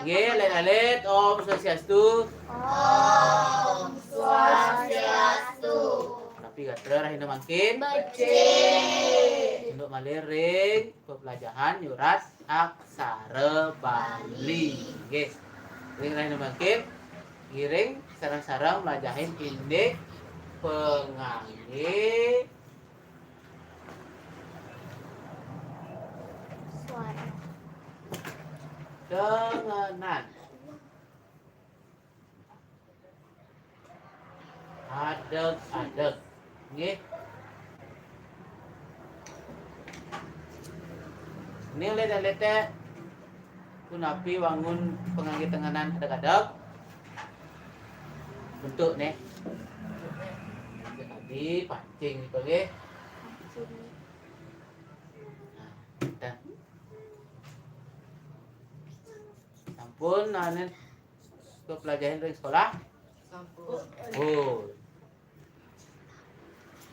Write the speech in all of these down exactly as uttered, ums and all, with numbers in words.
Nggih, alit-alit, Om Swastiastu. Om Swastiastu. Napi gatra rahina mangkin? Becik. Cunduk malih ring peplajahan nyurat aksara Bali. Nggih. Ring rahina mangkin, ngiring sareng-sareng mlajahin indik pangangge suara tengenan. Adeg-adeg. Nggih. Nih, alit-alit, punapi wangun pangangge tengenan adeg-adeg? Bentuk nih. Tadi pancing gitu, nggih. Nah, dah. Sampun, nah, nih. Pelajahin ring sekolah? Sampun. Oh.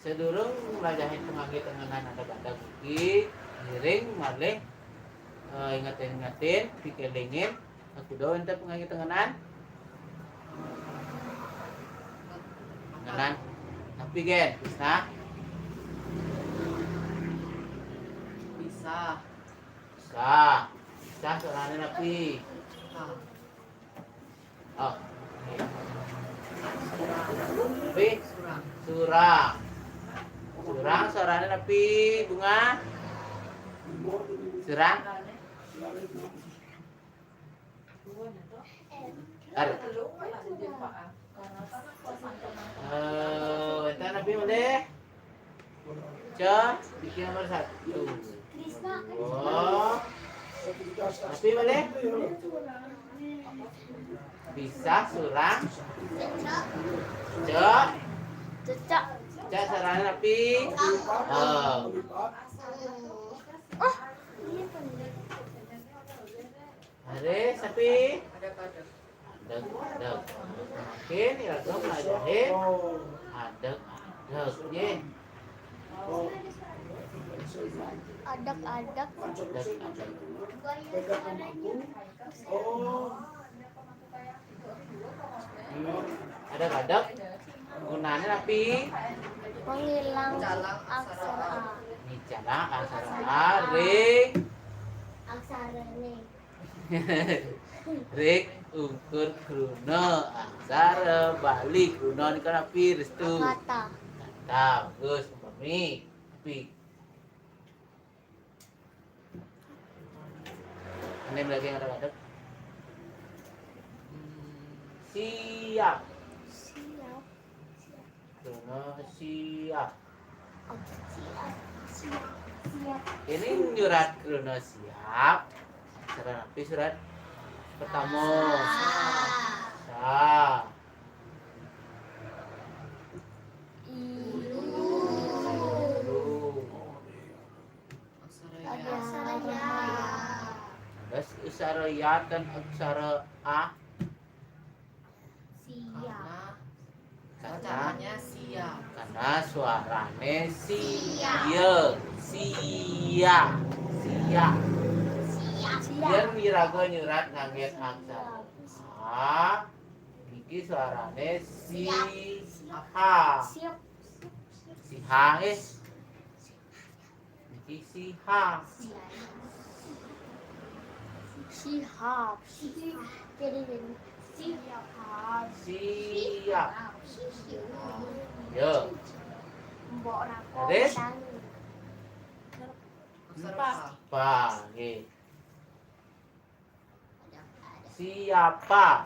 Sadurung mlajahin pangangge tengenan adeg-adeg niki, ngiring malih, eh, ingetin-ingetin, pikelingin, kuda wenten pangangge tengenan? Tengenan. Napi, Gen? Pisah? Pisah. Pisah. Pisah suarane napi? Ah. Oh. Napi? Surang. Surang. Surang suarane napi, Bunga? Surang? Ar. Eh, wenten napi malih? Ca, niki nomor satu. Oh. Napi malih? Pisah, surang. Ca. Cecak. Ca suarane napi? Oh. Are, sapi? Adeg-adeg. Mangkin iraga mlajahin adeg-adeg, nggih. Adeg-adeg. Adeg-adeg. Hmm, adeg-adeg gunane napi? Mangilang aksara A. Ngicalang aksara A ring aksarane. Ring ungkur kruna aksara Bali. Kruna nika napi, Restu? Kata. Kata. Bagus, umpami. Napi? Ane lagi ngadeg-ngadeg. Hmm, siap. Siap. Kruna siap. Siap. Siap. Siap. Ini nyurat kruna siap. Surat napi surat pertama? Sa. Sa. Ilu. Aksara ya. Terus aksara ya dan aksara a. Sia. Karena, karena, bacanya sia. Karena suarane sia. Sia. Sia. Sia. Sia. Yen iraga nyurat nganggen aksara a, niki suarane si. Siap. Ha. Siap. Siha, eh. Niki siha. Siap. Jadi, jadi. Siap. Siap. Ya. Mbok ra. Terus? Empat. Pa, nggih. Siapa?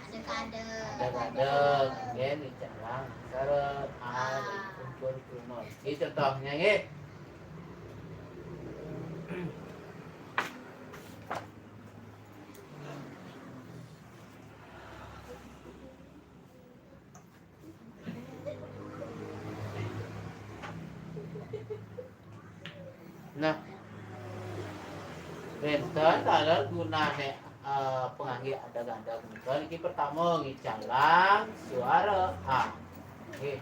Adeg-adeg. Adeg-adeg. Nggih, ngicalang aksara a ring ungkur kruna. Nggih, contohnya, nggih. Nah, wenten taler gunane, eh, pangangge adeg-adeg menika. Niki pertama ngicalang suara a. Nggih.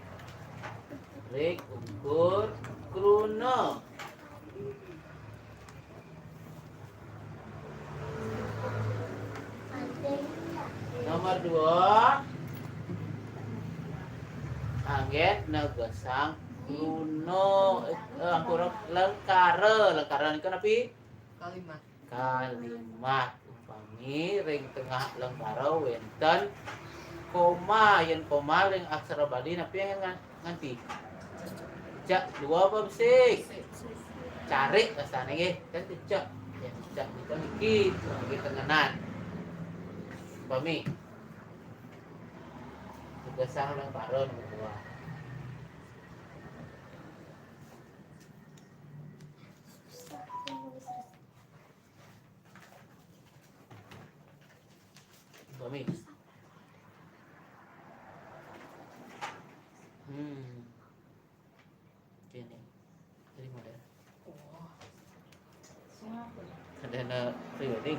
Ring ungkur kruna. Dua. Anggen negesang kruna, eh, ampura, lengkara. Lengkara nika napi? Kalimat. Kalimat. Umpami ring tengah lengkara wenten koma, yen koma ring aksara Bali napi ngan-, nganti? Cek dua apa besik? Carik rasane nggih, kan cek. Ya, cek nika niki, niki tengenan. Umpami. Tegesang lengkara nomor dua. Umpami. Hmm. Kene. Terima deh. Ada na pre-wedding.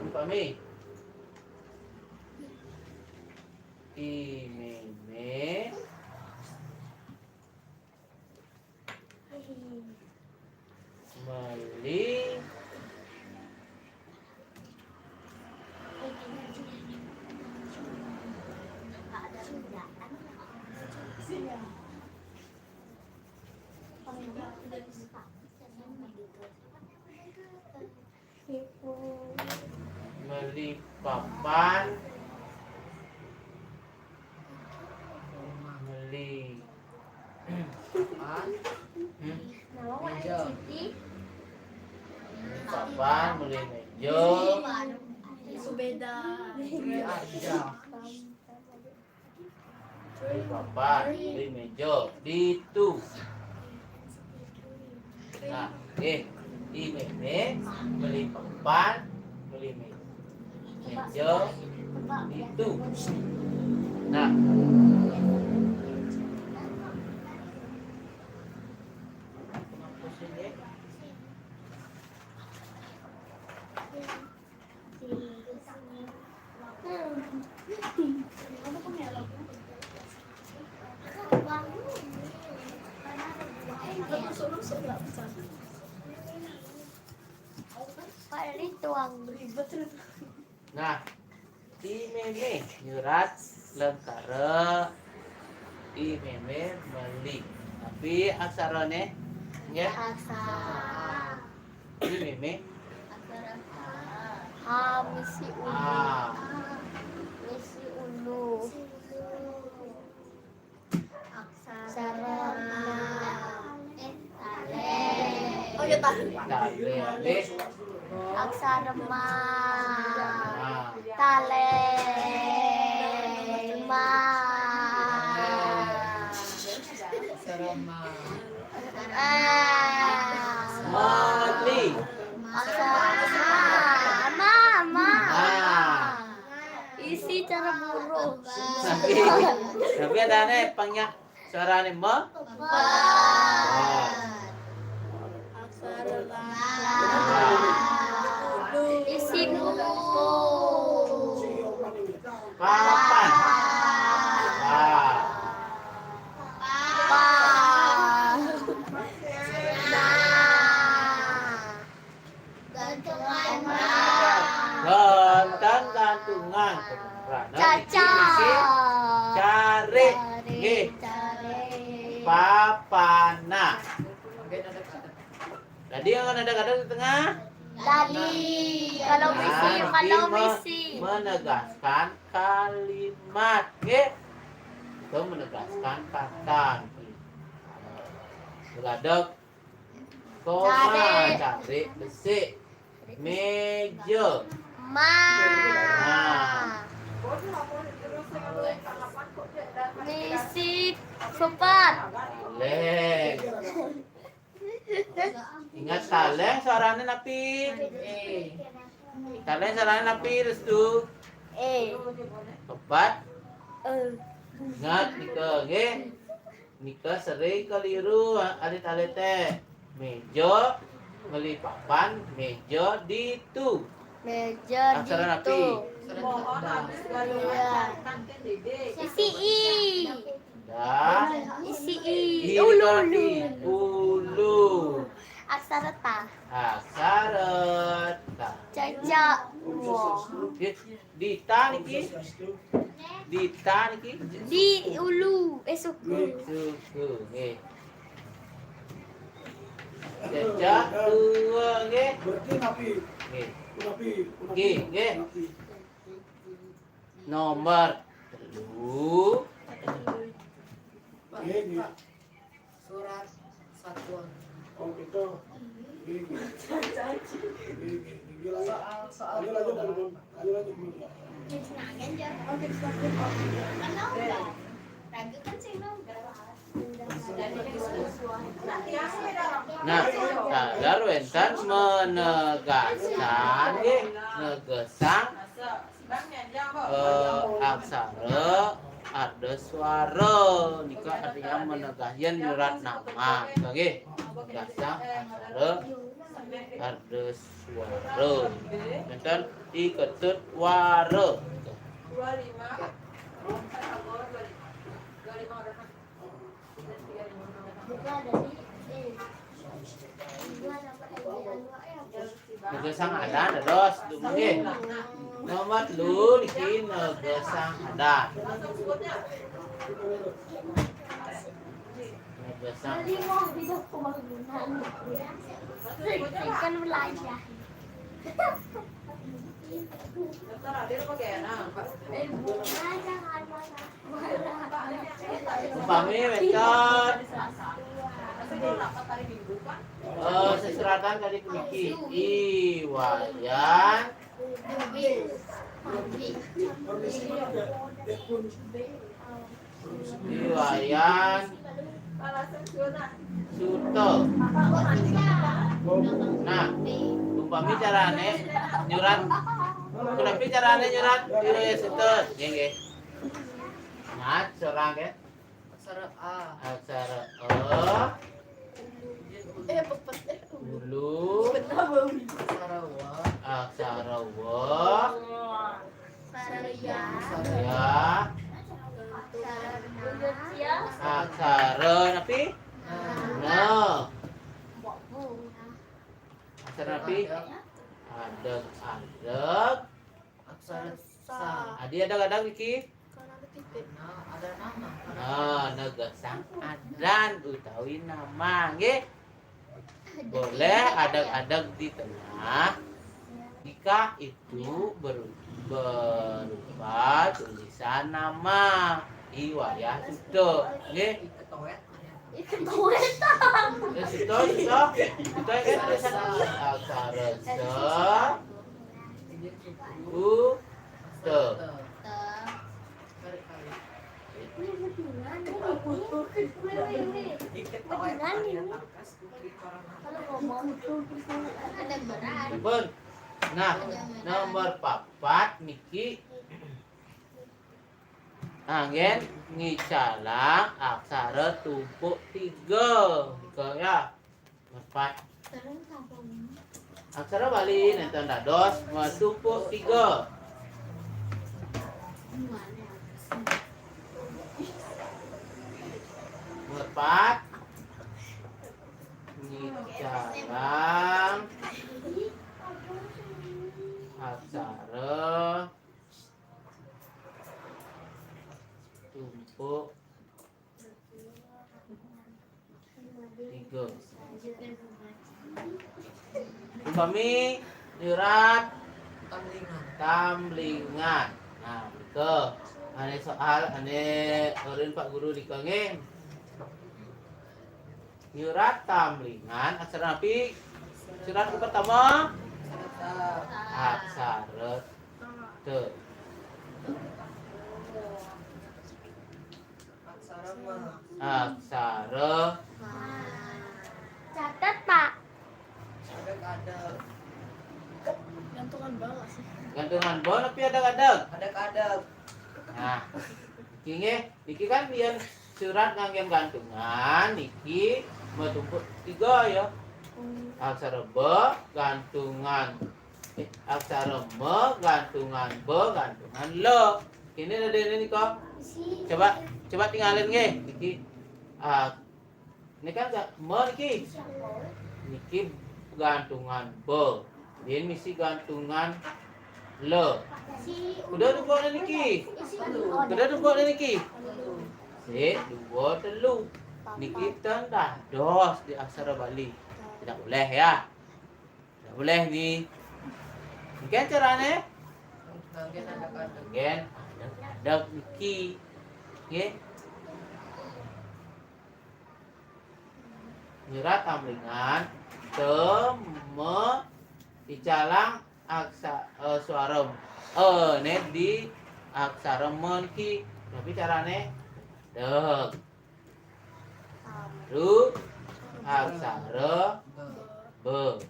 Umpami. I meme meli meli papan, meli, hmm? Meli papan, meli meja. Subeda. Meli papan, meli meja. Ditu. Nah, eh, i meme meli papan, meli me-, meja. Ditu. Nah. Nah, i meme nyurat lengkara i meme meli. Napi aksarane? Nggih. Aksara. Ini meme. Ha misi ulu. Ha. Misi ulu. Aksara ma. Eh, taleng. Oh, ya, taleng. Taleng, nggih. Aksara ma. Ma. Taleng ma. Aksara ma. Ah. Meli. Aksara ma. Ma, ma. Ma. Isi cara buruh. Tapi, tapi adane pang nyak suarane me. Pepat. Aksara la. Isi buku. Papan. Pa. Pa. Na. Gantungan. Gantungan. Nah, caca. Niki misi carik. Nggih. Carik. Papana. Jadi yang ada kadang di tengah. Tadi, kalau misi, nah, kalau misi. Menegaskan kalimat, nggih. Itu menegaskan kata. Begadeg. Koma, carik, besik. Meja. Ma. Ma. Misi, sepat. Taleng. Ingat taleng suarane napi? E. Taleng suarane napi, Restu? E. Pepat. E. Ingat nika nggih. Nika sering keliru alit-alite. Meja, meli papan, meja ditu. Meja ditu. Aksara napi? Iya. Isi i. Dah. Isi i. I ulu, ulu. Ulu. Aksara ta. Aksara Dita niki. Dita niki. Di ulu, eh, suku. Suku, nggih. Cecek dua, nggih. Berarti napi? Nggih. Napi? Nggih, nggih. Napi? Nomor telu. Nggih, nggih. Surat satuan. Oh, gitu. Nggih, nggih. Nggih, nggih. Nggih, lanjut. Soal, soal lanjut, lanjut, lanjut, lanjut, lanjut. Nah, taler wénten menegasan, nggih, negesang, eh, aksara ardaswara. Nika artinya menegah yén nyurat nama. Nika nggih, negesang aksara ardaswara. Wénten I Ketut Wara. Negesang adan, dados, dumun nggih. Nomor telu niki negesang adan. Negesang. Kan belajar. Umpami wénten, eh, sesuratan kali puniki. I Wayan. I Wayan Suta. Nah, umpami carané nyurat, punapi carané nyurat I Wayan Suta? Nggih, nggih. Nah, seorang, nggih. Aksara A. Aksara A. Eh, pepet, eh, ulu. Benar, Bang. Aksara Wa. Aksara Wa. Aksara Ya. Aksara Ya. Aksara Na. Aksara napi? Na. Na. Aksara napi? Adeg, adeg. Aksara Sa. Adi adeg-adeg niki? Nah, ada nama. Nah, negesang adan utawi nama, nggih. Boleh adeg-adeg di tengah. Jika itu beru-, berupa tulisan nama I Wayan Suta, nggih. Iketoet. Iketoet. Ya, Suta, Suta. Suta kan tulisan aksara Sa. U, Ta. Ini hubungan ini. Hubungan ini. Kalau ngomong. Ada berat. Pun. Nah, nomor papat niki. Anggén ngicalang aksara tumpuk tiga. Tiga ya. Empat. Aksara Bali nénten dados matumpuk tiga. Empat. Ngicalang aksara tumpuk tiga. Umpami nyurat tamlingan. Tamlingan. Nah, nika. Ané soal, ané urin Pak Guru nika nggih. Nyurat tamlingan aksara napi? Surat ke pertama? Aksara ta. Aksara ma. Aksara. Catet, Pak. Adeg-adeg. Gantungan bal sih. Gantungan bal napi adeg-adeg? Adeg-adeg. Nah, niki nggih, niki kan yén surat nganggén gantungan, niki matumpuk tiga ya. Aksara ba gantungan, eh, aksara ma gantungan ba gantungan la. Ini ada ini nih kok. Coba, coba tingalin nggih. Niki, ah, ini kan ga-, ma niki. Niki gantungan ba. Yén misi gantungan Lho. Kuda duwuné niki? Kuda duwuné niki? Sik, duwuh, telu. Niki ten dados di aksara Bali. Tidak boleh ya. Tidak boleh nih. Mungkin carané? Mungkin ada niki. Nggih. Nyurat tamlingan, teme, icalang aksa, eh, suara, eh, né di aksara me niki. Tapi carané deg. Ru aksara be.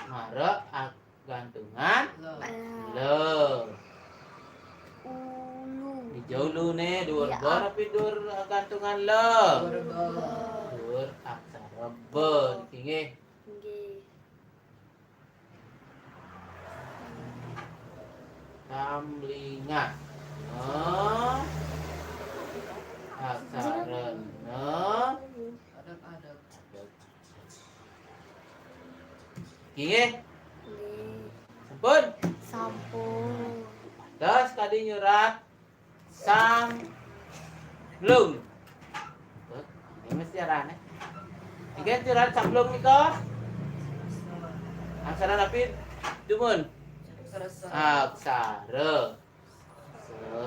Mara ak-, gantungan le. Ulu. Di jauh lu né, dhuwur. Iya. Be tapi dhuwur gantungan le. Dhuwur be. Dhuwur aksara be niki nggih. Nggih. Tamlingan. Ne. Aksara ne. Nggih. Nggih. Sampun? Sampun. Terus kadi nyurat samlung. Ini mesti arané. Nggih, nyurat samlung nika. Aksara napi dumun? Aksara. Se.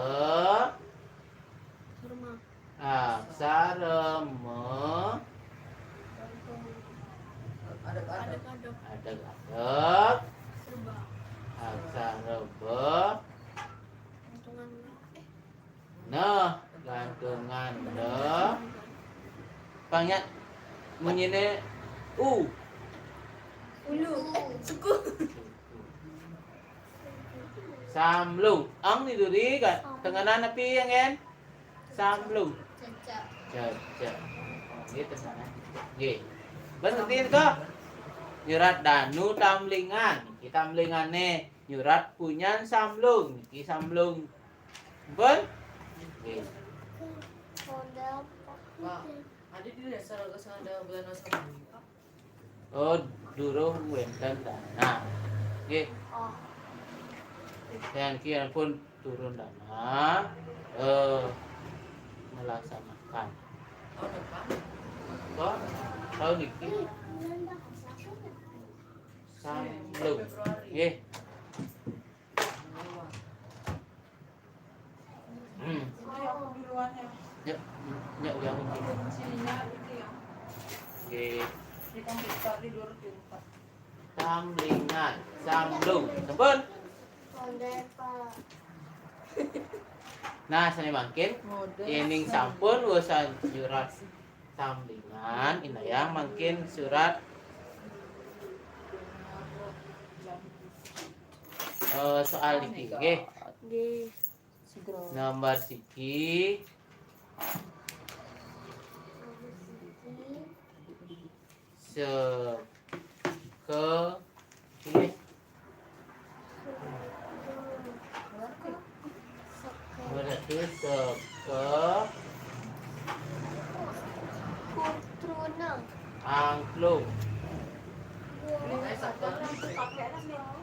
Aksara me. Adeg-adeg. Aksara be. Nah, gantungan le. Pang nya munyiné u. Ulu. Suku. Samlung. Ang ni duri ka tengenan api yang en? Samlung. Cecek. Cecek. Nggih, tengenan. Nggih. Bes ngerti to? Nyurat danu tamlingan. Niki tamlingané nyurat punyan samlung. Niki samlung. Pun? Nggih. Pak, ada di dasar kesana ada bulan sama, Pak? Oh, durung wénten dana. Nggih. Oh. Yang kian pun turun dana. Eh, melaksanakan. Tahun depan? Apa? Tahun ini? Samlung. Februari. Nggih. Hmm. Ini aku duluan ya. Ya, ya, ya, oke. Kuncinya itu ya. Oke. Di komputer tidur di tempat. Samlingan, samlung. Sampun? Model, Pak. Nah, sané mangkin, model, yéning sampun urusan nyurat samlingan, indayang mangkin surat, eh, soal niki, nggih. Nggih. Nomor siki. Seke. Nggih. Berarti seke. Angklung.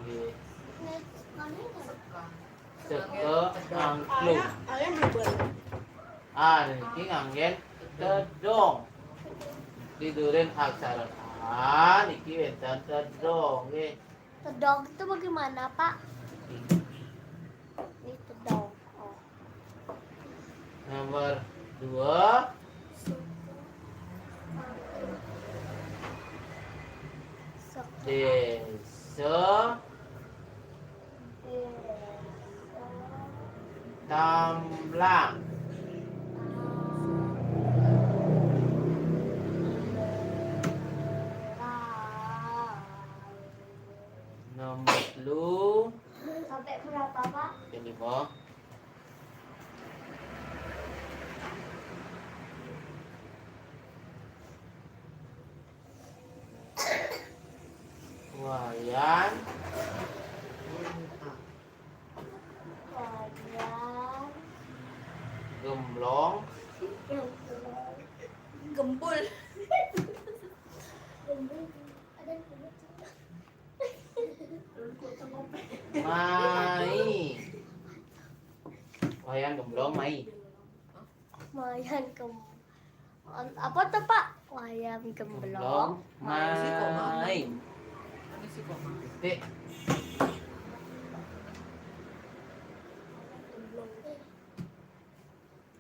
Nggih. Seke angklung. Ah, niki nganggén tedong. Di durin aksara a niki wénten tedong nggih. Tedong itu bagaimana, Pak? Ini tedong. Oh. Nomor dua. Desa. Tamlang. Nomor telu. Sampai berapa, Pak? Yang lima. Wayan. Wayan. Gemblong. Gembul. Gembul. Ada gembul. Wayan kem-, an-, apa tuh, Pak? Wayan gemblong. Gemblong. Mai. Mai. Ini sih kok, Mang. Titik. Gemblong.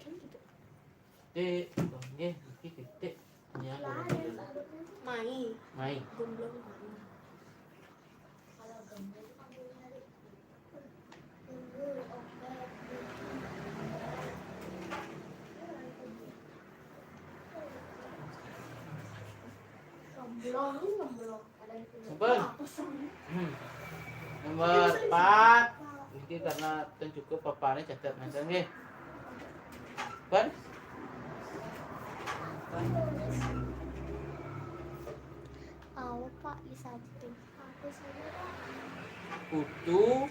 Kan gitu. Titik. Oh, nggih, iki titik. Ya, Mai. Mai. Gemblong mai. Sampun. Hmm. Nomor empat. Niki karena ten cukup papane catet menten nggih. Pun? Apa, Pak, di samping? Kudu.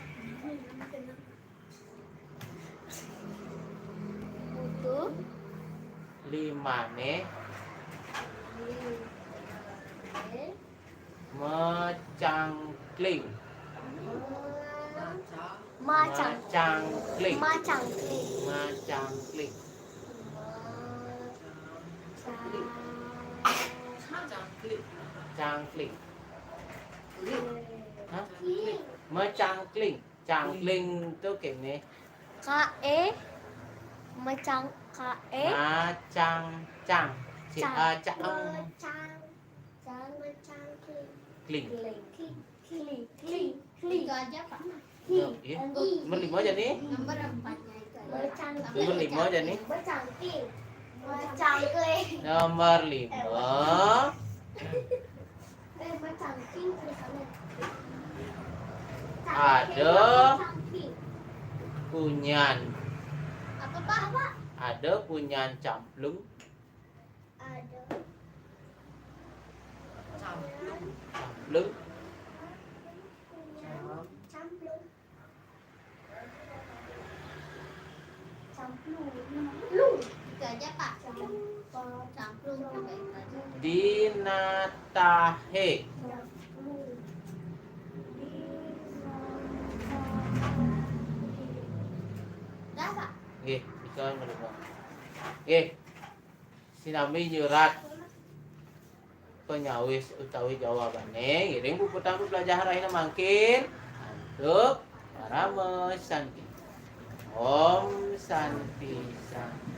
Kudu. Limane. Limane. Mecangkling. Macang. Macangkling. Macangkling. Macangkling. Macang-, cangkling. Hah? Mecangkling. Cangkling tuh kene. K E. Mecang-, K E. Macang, cang. C A, cang. Mecang-, cang-, mecangkling. Kling. Kling. Kling. Kling. Kling. Kling. Itu aja, Pak. Iya. Nomor lima aja nih. Nomor empatnya itu aja. Nomor lima aja nih. Mecangkling. Mecangkling. Nomor lima. Eh, mecangkling tulisannya. Ada. Cangkling. Punyan. Apa, Pak? Apa? Ada punyan camplung. Ada. Camplung. Camplung. Camplung. Itu aja, Pak. Camplung. Coba itu aja. Dinatahe. Camplung. Dinatahe. Dah, Pak. Nggih, bisa nerima. Nggih. Sinambi nyurat panyawis utawi jawabane, ngiring puputang pelajaran rahina mangkin antuk parama santi. Om Santi Santi.